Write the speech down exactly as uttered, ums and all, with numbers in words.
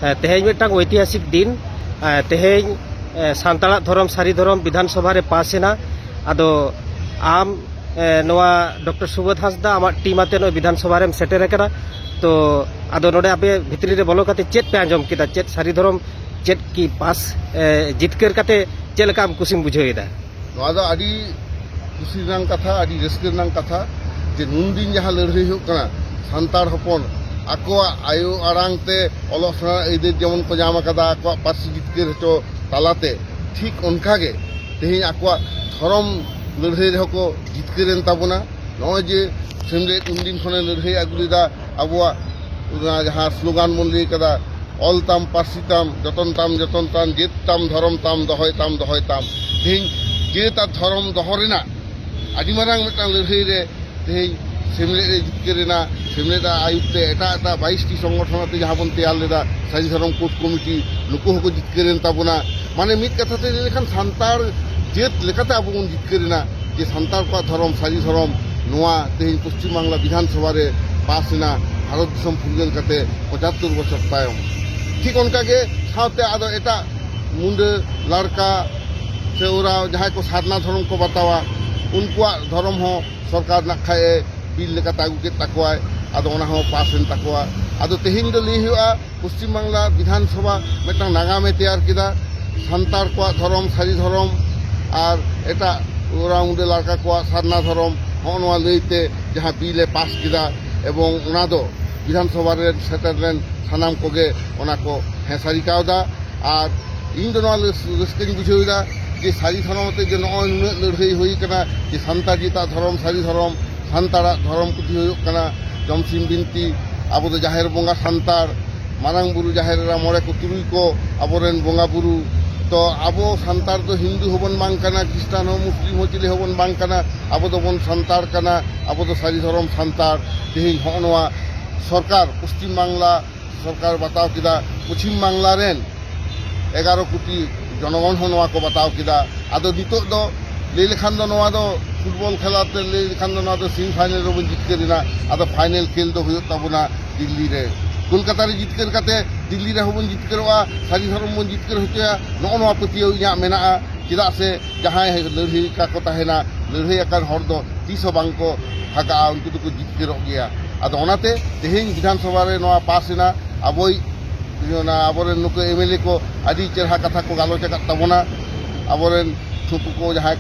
ᱦᱮᱸ, ᱛᱮᱦᱮᱧ ᱢᱤᱫᱴᱟᱝ ᱳᱭᱛᱤᱦᱟᱥᱤᱠ ᱫᱤᱱ᱾ ᱮᱸ, ᱛᱮᱦᱮᱧ, ᱮᱸ, ᱥᱟᱱᱛᱟᱲᱟᱜ ᱫᱷᱚᱨᱚᱢ, ᱥᱟᱹᱨᱤ ᱫᱷᱚᱨᱚᱢ ᱵᱤᱫᱷᱟᱱ ᱥᱚᱵᱷᱟ ᱨᱮ ᱯᱟᱥ ᱮᱱᱟ᱾ ᱟᱫᱚ ᱟᱢ, ᱮᱸ, ᱱᱚᱣᱟ ᱰᱚᱠᱴᱚᱨ ᱥᱩᱵᱳᱫᱷ ᱦᱟᱸᱥᱫᱟ ᱟᱢᱟᱜ ᱴᱤᱢ ᱟᱛᱮ ᱱᱚᱜᱼᱚᱭ ᱵᱤᱫᱷᱟᱱ ᱥᱚᱵᱷᱟ ᱨᱮᱢ ᱥᱮᱴᱮᱨ ᱟᱠᱟᱱᱟ᱾ ᱛᱚ ᱟᱫᱚ ᱱᱚᱰᱮ ᱟᱯᱮ ᱵᱷᱤᱛᱨᱤ ᱨᱮ ᱵᱚᱞᱚ ᱠᱟᱛᱮ ᱪᱮᱫ ᱯᱮ ᱟᱸᱡᱚᱢ ᱠᱮᱫᱟ? ᱪᱮᱫ ᱥᱟᱹᱨᱤ ᱫᱷᱚᱨᱚᱢ, ᱪᱮᱫ ᱠᱤ ᱯᱟᱥ, ᱮᱸ, ᱡᱤᱛᱠᱟᱹᱨ ᱠᱟᱛᱮ ᱪᱮᱫ ᱞᱮᱠᱟ ᱟᱢ ᱠᱩᱥᱤᱢ ᱵᱩᱡᱷᱟᱹᱣ ᱮᱫᱟ? ᱱᱚᱣᱟ ᱫᱚ ᱟᱹᱰᱤ ᱠᱩᱥᱤ ᱨᱮᱱᱟᱜ ᱠᱟᱛᱷᱟ, ᱟᱹᱰᱤ ᱨᱟᱹᱥᱠᱟᱹ ᱨᱮᱱᱟᱜ ᱠᱟᱛᱷᱟ ᱡᱮ ᱱᱩᱱᱫᱤᱱ ᱡᱟᱦᱟᱸ ᱞᱟᱹᱲᱦᱟᱹᱭ ᱦᱩᱭᱩᱜ ᱠᱟᱱᱟ, ᱥᱟᱱᱛᱟᱲ ᱦᱚᱯᱚᱱ ᱟᱠᱚᱣᱟᱜ ᱟᱭᱳ ᱟᱲᱟᱝ ᱛᱮ ᱚᱞᱚᱜ ᱥᱮᱬᱟ ᱟᱹᱭᱫᱟᱹᱨ ᱡᱮᱢᱚᱱ ᱠᱚ ᱧᱟᱢ ᱟᱠᱟᱫᱟ ᱟᱠᱚᱣᱟᱜ ᱯᱟᱹᱨᱥᱤ ᱡᱤᱛᱠᱟᱹᱨ ᱦᱚᱪᱚ ᱛᱟᱞᱟᱛᱮ, ᱴᱷᱤᱠ ᱚᱱᱠᱟᱜᱮ ᱛᱮᱦᱮᱧ ᱟᱠᱚᱣᱟᱜ ᱫᱷᱚᱨᱚᱢ ᱞᱟᱹᱲᱦᱟᱹᱭ ᱨᱮᱦᱚᱸ ᱠᱚ ᱡᱤᱛᱠᱟᱹᱨ ᱮᱱ ᱛᱟᱵᱚᱱᱟ᱾ ᱱᱚᱜᱼᱚᱭ ᱡᱮ ᱥᱮᱢᱞᱮᱫ ᱩᱱᱫᱤᱱ ᱠᱷᱚᱱᱮ ᱞᱟᱹᱲᱦᱟᱹᱭ ᱟᱹᱜᱩ ᱞᱮᱫᱟ, ᱟᱵᱚᱣᱟᱜ ᱚᱱᱟ ᱡᱟᱦᱟᱸ ᱥᱞᱳᱜᱟᱱ ᱵᱚᱱ ᱞᱟᱹᱭ ᱠᱟᱫᱟ, "ᱚᱞ ᱛᱟᱢ, ᱯᱟᱹᱨᱥᱤ ᱛᱟᱢ, ᱡᱚᱛᱚᱱ ᱛᱟᱢ, ᱡᱚᱛᱚᱱ ᱛᱟᱢ, ᱡᱟᱹᱛ ᱛᱟᱢ, ᱫᱷᱚᱨᱚᱢ ᱛᱟᱢ, ᱫᱚᱦᱚᱭ ᱛᱟᱢ, ᱫᱚᱦᱚᱭ ᱛᱟᱢ᱾" ᱛᱮᱦᱮᱧ ᱡᱟᱹᱛ ᱟᱨ ᱫᱷᱚᱨᱚᱢ ᱫᱚᱦᱚ ᱨᱮᱱᱟᱜ ᱟᱹᱰᱤ ᱢᱟᱨᱟᱝ ᱢᱤᱫᱴᱟᱝ ᱞᱟᱹᱲᱦᱟᱹᱭ ᱨᱮ ᱛᱮᱦᱮᱧ ᱥᱮᱢᱞᱮᱫ ᱮ ᱡᱤᱛᱠᱟᱹᱨ ᱮᱱᱟ᱾ ᱥᱮᱢᱞᱮᱫ ᱟᱜ ᱟᱹᱭᱩᱨ ᱛᱮ ᱮᱴᱟᱜ ᱮᱴᱟᱜ ᱵᱟᱭᱤᱥ ᱴᱤ ᱥᱚᱝᱜᱚᱴᱷᱚᱱ ᱟᱛᱮ ᱡᱟᱦᱟᱸ ᱵᱚᱱ ᱛᱮᱭᱟᱨ ᱞᱮᱫᱟ, ᱥᱟᱹᱨᱤ ᱫᱷᱚᱨᱚᱢ ᱠᱳᱰ ᱠᱚᱢᱤᱴᱤ, ᱱᱩᱠᱩ ᱦᱚᱸᱠᱚ ᱡᱤᱛᱠᱟᱹᱨ ᱮᱱ ᱛᱟᱵᱚᱱᱟ᱾ ᱢᱟᱱᱮ ᱢᱤᱫ ᱠᱟᱛᱷᱟ ᱛᱮ ᱞᱟᱹᱭ ᱞᱮᱠᱷᱟᱱ ᱥᱟᱱᱛᱟᱲ ᱡᱟᱹᱛ ᱞᱮᱠᱟᱛᱮ ᱟᱵᱚ ᱵᱚᱱ ᱡᱤᱛᱠᱟᱹᱨ ᱮᱱᱟ ᱡᱮ ᱥᱟᱱᱛᱟᱲ ᱠᱚᱣᱟᱜ ᱫᱷᱚᱨᱚᱢ, ᱥᱟᱹᱨᱤ ᱫᱷᱚᱨᱚᱢ, ᱱᱚᱣᱟ ᱛᱮᱦᱮᱧ ᱯᱚᱥᱪᱤᱢ ᱵᱟᱝᱞᱟ ᱵᱤᱫᱷᱟᱱ ᱥᱚᱵᱷᱟ ᱨᱮ ᱯᱟᱥ ᱮᱱᱟ, ᱵᱷᱟᱨᱚᱛ ᱫᱤᱥᱚᱢ ᱯᱷᱩᱨᱜᱟᱹᱞ ᱠᱟᱛᱮ ᱯᱚᱸᱪᱟᱛᱛᱳᱨ ᱵᱚᱪᱷᱚᱨ ᱛᱟᱭᱚᱢ᱾ ᱴᱷᱤᱠ ᱚᱱᱠᱟᱜᱮ ᱥᱟᱶᱛᱮ ᱟᱫᱚ ᱮᱴᱟᱜ ᱢᱩᱱᱰᱟᱹ, ᱞᱟᱲᱠᱟ ᱥᱮ ᱳᱨᱟᱣ ᱡᱟᱦᱟᱸᱭ ᱠᱚ ᱥᱟᱨᱱᱟ ᱫᱷᱚᱨᱚᱢ ᱠᱚ ᱵᱟᱛᱟᱣᱟ, ᱩᱱᱠᱩᱣᱟᱜ ᱫᱷᱚᱨᱚᱢ ᱦᱚᱸ ᱥᱚᱨᱠᱟᱨ ᱱᱟᱜ ᱠᱷᱟᱡ ᱮ ᱵᱤᱞ ᱞᱮᱠᱟᱛᱮ ᱟᱹᱜᱩ ᱠᱮᱫ ᱛᱟᱠᱚᱣᱟᱭ᱾ ᱟᱫᱚ ᱚᱱᱟ ᱦᱚᱸ ᱯᱟᱥ ᱮᱱ ᱛᱟᱠᱚᱣᱟ᱾ ᱟᱫᱚ ᱛᱮᱦᱮᱧ ᱫᱚ ᱞᱟᱹᱭ ᱦᱩᱭᱩᱜᱼᱟ, ᱯᱚᱥᱪᱤᱢ ᱵᱟᱝᱞᱟ ᱵᱤᱫᱷᱟᱱ ᱥᱚᱵᱷᱟ ᱢᱤᱫᱴᱟᱝ ᱱᱟᱜᱟᱢᱮ ᱛᱮᱭᱟᱨ ᱠᱮᱫᱟ, ᱥᱟᱱᱛᱟᱲ ᱠᱚᱣᱟᱜ ᱫᱷᱚᱨᱚᱢ, ᱥᱟᱹᱨᱤ ᱫᱷᱚᱨᱚᱢ, ᱟᱨ ᱮᱴᱟᱜ ᱳᱨᱟᱣ ᱢᱩᱱᱰᱟᱹ ᱞᱟᱲᱠᱟ ᱠᱚᱣᱟᱜ ᱥᱟᱨᱱᱟ ᱫᱷᱚᱨᱚᱢ, ᱦᱚᱸᱜᱼᱚ ᱱᱚᱣᱟ ᱞᱟᱹᱭᱛᱮ ᱡᱟᱦᱟᱸ ᱵᱤᱞ ᱮ ᱯᱟᱥ ᱠᱮᱫᱟ, ᱮᱵᱚᱝ ᱚᱱᱟ ᱫᱚ ᱵᱤᱫᱷᱟᱱ ᱥᱚᱵᱷᱟ ᱨᱮ ᱥᱮᱴᱮᱨ ᱞᱮᱱ ᱥᱟᱱᱟᱢ ᱠᱚᱜᱮ ᱚᱱᱟ ᱠᱚ ᱦᱮᱸ ᱥᱟᱹᱨᱤ ᱠᱟᱣᱫᱟ᱾ ᱟᱨ ᱤᱧ ᱫᱚ ᱱᱚᱣᱟ ᱨᱟᱹᱥ-, ᱨᱟᱹᱥᱠᱟᱹᱧ ᱵᱩᱡᱷᱟᱹᱣ ᱮᱫᱟ ᱡᱮ ᱥᱟᱹᱨᱤ ᱫᱷᱚᱨᱚᱢ ᱟᱛᱮ ᱡᱮ ᱱᱚᱜᱼᱚᱭ ᱱᱩᱱᱟᱹᱜ ᱞᱟᱹᱲᱦᱟᱹᱭ ᱦᱩᱭ ᱠᱟᱱᱟ, ᱡᱮ ᱥᱟᱱᱛᱟᱲ ᱡᱟᱹᱛᱟᱜ ᱫᱷᱚᱨᱚᱢ, ᱥᱟᱹᱨᱤ ᱫᱷᱚᱨᱚᱢ, ᱥᱟᱱᱛᱟᱲᱟᱜ ᱫᱷᱚᱨᱚᱢ ᱯᱩᱛᱷᱤ ᱦᱩᱭᱩᱜ ᱠᱟᱱᱟ ᱡᱚᱢᱥᱤᱢ ᱵᱤᱱᱛᱤ, ᱟᱵᱚ ᱫᱚ ᱡᱟᱦᱮᱨ ᱵᱚᱸᱜᱟ ᱥᱟᱱᱛᱟᱲ, ᱢᱟᱨᱟᱝ ᱵᱩᱨᱩ, ᱡᱟᱦᱮᱨ ᱮᱨᱟ, ᱢᱚᱬᱮ ᱠᱚ ᱛᱩᱨᱩᱭ ᱠᱚ ᱟᱵᱚᱨᱮᱱ ᱵᱚᱸᱜᱟ ᱵᱩᱨᱩ᱾ ᱛᱚ ᱟᱵᱚ ᱥᱟᱱᱛᱟᱲ ᱫᱚ ᱦᱤᱱᱫᱩ ᱦᱚᱸᱵᱚᱱ ᱵᱟᱝ ᱠᱟᱱᱟ, ᱠᱷᱨᱤᱥᱴᱟᱱ ᱦᱚᱸ, ᱢᱩᱥᱞᱤᱢ ᱦᱚᱸ, ᱪᱤᱞᱤ ᱦᱚᱸᱵᱚᱱ ᱵᱟᱝ ᱠᱟᱱᱟ, ᱟᱵᱚ ᱫᱚᱵᱚᱱ ᱥᱟᱱᱛᱟᱲ ᱠᱟᱱᱟ, ᱟᱵᱚ ᱫᱚ ᱥᱟᱹᱨᱤ ᱫᱷᱚᱨᱚᱢ ᱥᱟᱱᱛᱟᱲ᱾ ᱛᱮᱦᱮᱧ ᱦᱚᱸᱜᱼᱚ ᱱᱚᱣᱟ ᱥᱚᱨᱠᱟᱨ, ᱯᱚᱥᱪᱤᱢ ᱵᱟᱝᱞᱟ ᱥᱚᱨᱠᱟᱨ ᱵᱟᱛᱟᱣ ᱠᱮᱫᱟ, ᱯᱚᱪᱷᱤᱢ ᱵᱟᱝᱞᱟ ᱨᱮᱱ ᱮᱜᱟᱨᱚ ᱠᱳᱴᱤ ᱡᱚᱱᱚᱜᱚᱱ ᱦᱚᱸ ᱱᱚᱣᱟ ᱠᱚ ᱵᱟᱛᱟᱣ ᱠᱮᱫᱟ᱾ ᱟᱫᱚ ᱱᱤᱛᱚᱜ ᱫᱚ ᱞᱟᱹᱭ ᱞᱮᱠᱷᱟᱱ ᱫᱚ ᱱᱚᱣᱟ ᱫᱚ ᱯᱷᱩᱴᱵᱚᱞ ᱠᱷᱮᱞᱟ ᱛᱮ ᱞᱟᱹᱭ ᱞᱮᱠᱷᱟᱱ ᱫᱚ ᱱᱚᱣᱟ ᱫᱚ ᱥᱮᱢᱤ ᱯᱷᱟᱭᱱᱮᱞ ᱨᱮᱵᱚᱱ ᱡᱤᱛᱠᱟᱹᱨ ᱮᱱᱟ᱾ ᱟᱫᱚ ᱯᱷᱟᱭᱱᱮᱞ ᱠᱷᱮᱞ ᱫᱚ ᱦᱩᱭᱩᱜ ᱛᱟᱵᱚᱱᱟ ᱫᱤᱞᱞᱤ ᱨᱮ᱾ ᱠᱳᱞᱠᱟᱛᱟ ᱨᱮ ᱡᱤᱛᱠᱟᱹᱨ ᱠᱟᱛᱮ ᱫᱤᱞᱞᱤ ᱨᱮᱦᱚᱸ ᱵᱚᱱ ᱡᱤᱛᱠᱟᱹᱨᱚᱜᱼᱟ, ᱥᱟᱹᱨᱤ ᱫᱷᱚᱨᱚᱢ ᱵᱚᱱ ᱡᱤᱛᱠᱟᱹᱨ ᱦᱚᱪᱚᱭᱟ, ᱱᱚᱜᱼᱚ ᱱᱚᱣᱟ ᱯᱟᱹᱛᱭᱟᱹᱣ ᱤᱧᱟᱹᱜ ᱢᱮᱱᱟᱜᱼᱟ᱾ ᱪᱮᱫᱟᱜ ᱥᱮ ᱡᱟᱦᱟᱸᱭ ᱞᱟᱹᱲᱦᱟᱹᱭ ᱟᱠᱟ ᱠᱚ ᱛᱟᱦᱮᱱᱟ, ᱞᱟᱹᱲᱦᱟᱹᱭ ᱟᱠᱟᱱ ᱦᱚᱲ ᱫᱚ ᱛᱤᱥ ᱦᱚᱸ ᱵᱟᱝ ᱠᱚ ᱵᱷᱟᱜᱟᱜᱼᱟ, ᱩᱱᱠᱩ ᱫᱚᱠᱚ ᱡᱤᱛᱠᱟᱹᱨᱚᱜ ᱜᱮᱭᱟ᱾ ᱟᱫᱚ ᱚᱱᱟᱛᱮ ᱛᱮᱦᱮᱧ ᱵᱤᱫᱷᱟᱱ ᱥᱚᱵᱷᱟ ᱨᱮ ᱱᱚᱣᱟ ᱯᱟᱥ ᱮᱱᱟ, ᱟᱵᱚᱭ ᱚᱱᱟ ᱟᱵᱚᱨᱮᱱ ᱱᱩᱠᱩ ᱮᱢ ᱮᱞ ᱮ ᱠᱚ ᱟᱹᱰᱤ ᱪᱮᱦᱨᱟ ᱠᱟᱛᱷᱟ ᱠᱚ ᱜᱟᱞᱚᱪ ᱟᱠᱟᱫ ᱛᱟᱵᱚᱱᱟ᱾ ᱟᱵᱚᱨᱮᱱ ᱱᱩᱠᱩ ᱠᱚ ᱡᱟᱦᱟᱸᱭ ᱠᱚ